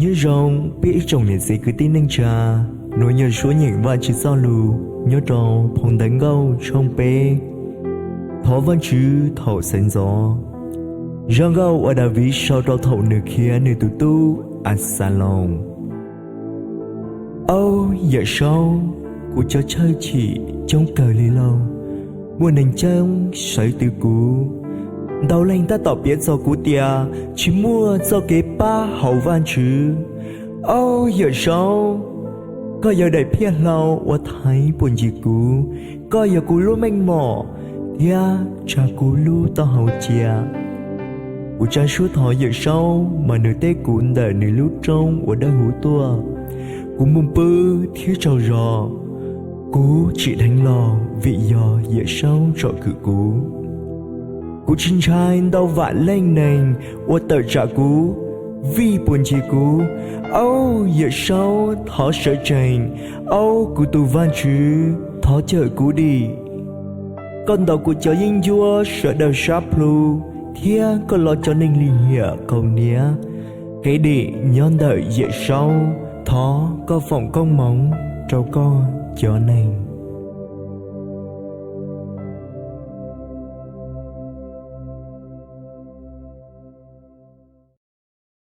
Nyob zoo peb ib tsoom niam txiv kwv tij neej tsa, nuav yog suab nyeem Vaajtswv txoj lug nyob rau phoo Ntawv Nkauj tshooj peb, thov Vaajtswv thaum xaiv ntxov. Zaj nkauj uas Daviv sau rau thaum nwg khiav nwg tug tub Axaloos. Auj, Yawm Saub, kuv cov chawj chim coob kawg li lauj, muaj neeg coob sawv tw kuv. Ntau leej tab tom piav txog kuv tias tsis muaj txoj kev pab hauv Vaajtswv. Auj, Yawm Saub, koj yog daim phiaj hlau uas thaiv puam ncig kuv, koj yog kuv lub meej mom thiab tsa kuv lub taub hau cia. Kuv tsa suab thov Yawm Saub, mas nws teb kuv ntawm nws lub roob uas dawb huv tuaj. Kuv mus pw thiab tsaug zog, kuv tsim dheev los vim yog Yawm Saub tsom kwm kuv. Kuv tsis ntshai ntau vam leej neeg uas tawm tsam kuv, vij puas ncig kuv. Auj, Yawm Saub, thov sawv tsees. Auj, kuv tus Vaajtswv, thov cawm kuv dim. Koj ntaus kuv cov yeeb ncuab sawv daws sab plhu, thiab koj lo cov neeg lim hiam kaus hniav. Kev dim nyob ntawm Yawm Saub, thov koj foom koob hmoov rau koj cov neeg.